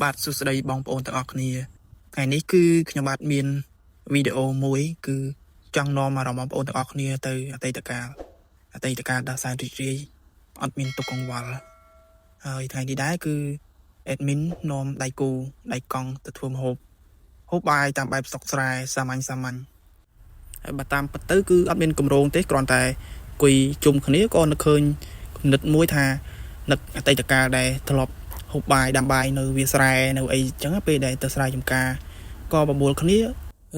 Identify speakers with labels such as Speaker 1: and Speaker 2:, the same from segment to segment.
Speaker 1: បាទសួស្តីបងប្អូនទាំងអស់គ្នាថ្ងៃនេះគឺខ្ញុំបាទមានវីដេអូមួយគឺចង់នាំអារម្មណ៍បងប្អូនទាំងអស់គ្នាទៅអតីតកាលអតីតកាលដ៏សែនរីករាយអត់មានទុក្ខកង្វល់ហើយថ្ងៃនេះដែរគឺ admin នាំដៃគូដៃកង់ទៅធ្វើម្ហូបហូបបាយតាមបែបស្រុកស្រែសាមញ្ញសាមញ្ញហើយបើតាមពិតទៅគឺអត់មានកម្រងទេគ្រាន់តែអង្គុយជុំគ្នាក៏នឹកឃើញគំនិតមួយថានឹកអតីតកាលដែលធ្លាប់ ហូបបាយដាំបាយនៅវាលស្រែនៅអីចឹងពេលដែលទៅស្រែចម្ការក៏បបួលគ្នា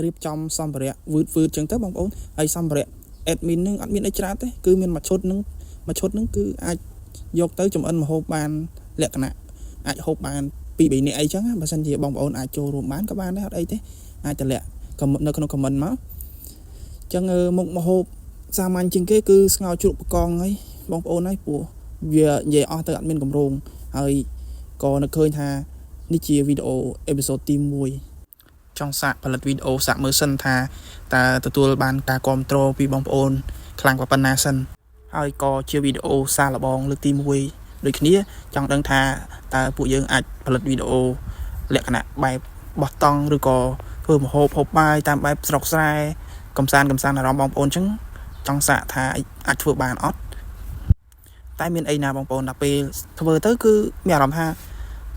Speaker 1: រៀបចំសម្ភារៈវឺតវឺតចឹងទៅបងប្អូនហើយសម្ភារៈ admin នឹងអត់មានអីច្រើនទេគឺមានមួយឈុតនឹងមួយឈុតនឹងគឺអាចយកទៅចំអិនម្ហូបបានលក្ខណៈអាចហូបបាន2 3នាក់អីចឹងណាបើសិនជាបងប្អូនអាចចូលរួមបានក៏បានដែរអត់អីទេអាចតម្លាក់នៅក្នុង comment មកចឹងមុខម្ហូបសាមញ្ញជាងគេគឺស្ងោរជ្រក់បកងហើយបងប្អូនហើយព្រោះវានិយាយអស់ទៅអត់មានកម្រងហើយ ក៏នឹកឃើញថានេះជាវីដេអូ episode ទី1ចង់សាកផលិតវីដេអូសាកមើលសិនថាតើទទួលបានការគ្រប់គ្រងពីបងប្អូនខ្លាំងប៉ុណ្ណាសិនហើយក៏ជាវីដេអូសាកល្បងលើកទី1ដូចគ្នាចង់ដឹងថាតើពួកយើងអាចផលិតវីដេអូលក្ខណៈបែបបោះតង់ឬក៏ធ្វើម្ហូបហូបបាយតាមបែបស្រុកស្រែកំសាន្តកំសាន្តអារម្មណ៍បងប្អូនចឹងចង់សាកថាអាចធ្វើបានអត់ តែមានអីណាបងប្អូនដល់ពេលធ្វើទៅគឺមានអារម្មណ៍ថា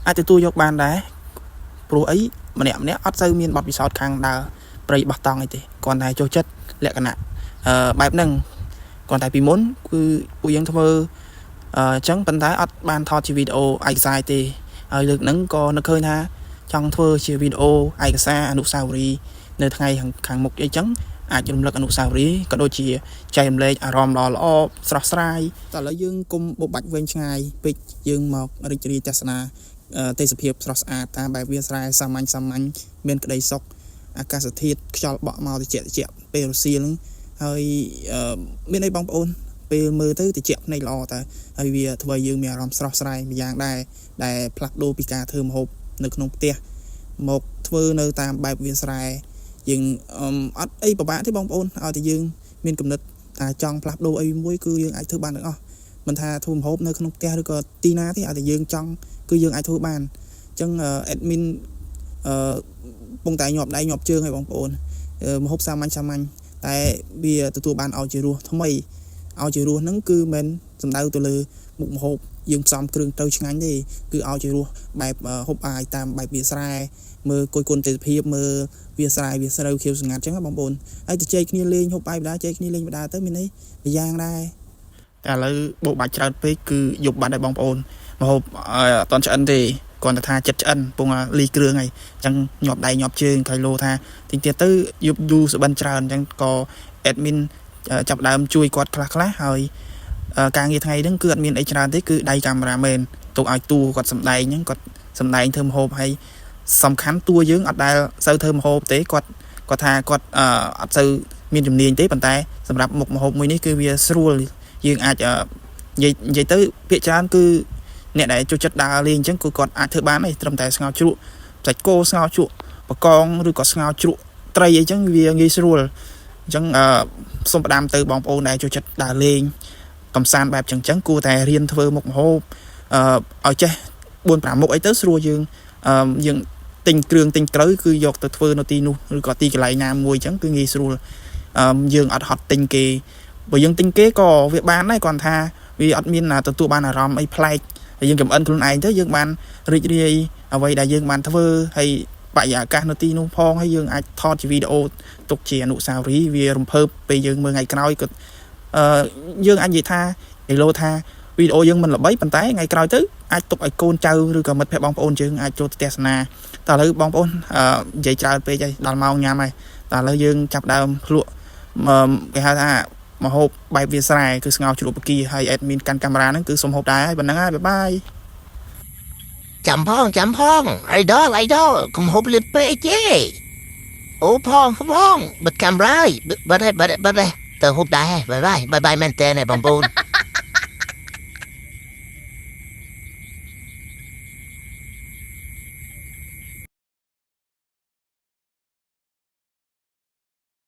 Speaker 1: អាចទទួលយកបានដែរព្រោះអីម្នាក់ម្នាក់អត់សូវមានបទពិសោធន៍ខាងដើរព្រៃបោះតង់អីទេគ្រាន់តែចូលចិត្តលក្ខណៈអឺបែបហ្នឹងគ្រាន់តែពីមុនគឺពួកយើងធ្វើអឺអញ្ចឹងប៉ុន្តែអត់បានថតជាវីដេអូឯកសារទេហើយលើកហ្នឹងក៏នឹកឃើញថាចង់ធ្វើជាវីដេអូឯកសារអនុស្សាវរីយ៍នៅថ្ងៃខាងមុខអីចឹងអាចរំលឹកអនុស្សាវរីយ៍ក៏ដូចជាចែករំលែកអារម្មណ៍ល្អល្អស្រស់ស្រាយតែឥឡូវយើងគុំបុបាច់វែងឆ្ងាយពេកយើងមករីករាយទស្សនាទេសភាពស្រស់ស្អាតតាមបែបវាលស្រែសាមញ្ញសាមញ្ញមានក្តីសុខអាកាសធាតុខ្យល់បក់មកត្រជាក់ត្រជាក់ពេលរសៀលហ្នឹងហើយមានអីបងប្អូនពេលមើលទៅត្រជាក់ភ្នែកល្អតើហើយវាធ្វើឲ្យយើងមានអារម្មណ៍ស្រស់ស្រាយម្យ៉ាងដែរដែលផ្លាស់ប្ដូរពីការធ្វើម្ហូបនៅក្នុងផ្ទះមកធ្វើនៅតាមបែបវាលស្រែយើងអត់អីពិបាកទេបងប្អូនឲ្យតែយើងមានគំនិតថាចង់ផ្លាស់ប្ដូរអីមួយគឺយើងអាចធ្វើបានទាំងអស់មិនថាធ្វើម្ហូបនៅក្នុងផ្ទះឬក៏ទីណាទេឲ្យតែយើងចង់គឺយើងអាចធ្វើបានអញ្ចឹង admin អឺពងតែញាប់ដៃញាប់ជើងឲ្យបងប្អូនម្ហូបសាមញ្ញសាមញ្ញតែវាទទួលបានឲ្យជារសថ្មីឲ្យជារសហ្នឹងគឺមិនសំដៅទៅលើមុខម្ហូបយើងផ្សំគ្រឿងត្រូវឆ្ងាញ់ទេគឺឲ្យជារសបែបហូបអាយតាមបែបវាស្រែមើលគយគុណទេសភាពមើលវាស្រែវាស្រូវខៀវស្ងាត់អញ្ចឹងបងប្អូនហើយទៅជែកគ្នាលេងហូបបាយបដាជែកគ្នាលេងបដាទៅមានអីម្យ៉ាងដែរតែឥឡូវបោកបាច់ច្រើនពេកគឺយប់បាត់ហើយបងប្អូនម្ហូបអត់តន់ឆ្អិនទេគ្រាន់តែថាចិត្តឆ្អិនពងលីគ្រឿងហើយអញ្ចឹងញាប់ដៃញាប់ជើងខៃលោថាតិចទៀតទៅយប់យូរសបិនច្រើនអញ្ចឹងក៏ admin ចាប់ដើមជួយគាត់ខ្លះខ្លះហើយការងារថ្ងៃហ្នឹងគឺអត់មានអីច្រើនទេគឺដៃ cameraman ទុកឲ្យតួគាត់សំដែងហ្នឹងគាត់សំដែងធ្វើម្ហូបហើយសំខាន់តួយើងអត់ដែលសូវធ្វើម្ហូបទេគាត់គាត់ថាគាត់អត់សូវមានជំនាញទេប៉ុន្តែសម្រាប់មុខម្ហូបមួយនេះគឺវាស្រួលយើងអាចនិយាយនិយាយទៅភាគច្រើនគឺអ្នកដែលចូលចិត្តដើរលេងអញ្ចឹងគឺគាត់អាចធ្វើបានទេត្រឹមតែស្ងោរជ្រក់សាច់គោស្ងោរជ្រក់បកងឬក៏ស្ងោរជ្រក់ត្រីអីចឹងវាងាយស្រួលអញ្ចឹងអឺសូមផ្ដាំទៅបងប្អូនដែលចូលចិត្តដើរលេងកំសាន្តបែបចឹងចឹងគួរតែរៀនធ្វើមុខម្ហូបអឺឲ្យចេះ4 5មុខអីទៅស្រួលយើងអឺយើងទិញគ្រឿងទិញត្រូវគឺយកទៅធ្វើនៅទីនោះឬក៏ទីកន្លែងណាមួយចឹងគឺងាយស្រួលអឺយើងអត់ហត់ទិញគេបើយើងទិញគេក៏វាបានដែរគ្រាន់ថាវាអត់មានទទួលបានអារម្មណ៍អីប្លែកហើយយើងចំអិនខ្លួនឯងទៅយើងបានរីករាយអ្វីដែលយើងបានធ្វើហើយបរិយាកាសនៅទីនោះផងហើយយើងអាចថតជាវីដេអូទុកជាអនុស្សាវរីយ៍វារំភើបពេលយើងមើលថ្ងៃក្រោយក៏អឺយើងអាចនិយាយថាគីឡូថាវីដេអូយើងមិនល្បីប៉ុន្តែថ្ងៃក្រោយទៅអាចទុកឲ្យកូនចៅឬក៏មិត្តភ័ក្តិបងប្អូនយើងអាចចូលទៅទស្សនាតែឥឡូវបងប្អូនអឺនិយាយច្រើនពេកហើយដល់ម៉ោងញ៉ាំហើយតែឥឡូវយើងចាប់ដើមភ្លក់គេហៅថាមហូបបែបវាស្រែគឺស្ងោរជ្រក់បកាហើយ admin កាន់កាមេរ៉ាហ្នឹងគឺសុំហូបដែរហើយប៉ុណ្ណឹងហើយ bye bye
Speaker 2: ចាំផងចាំផង idol idol កុំហូបលឿនពេកទេអូផងផងបិទកាមេរ៉ាបិទហើយបិទបិទហើយទៅហូបដែរ bye bye bye bye មែនតើបងប្អូន។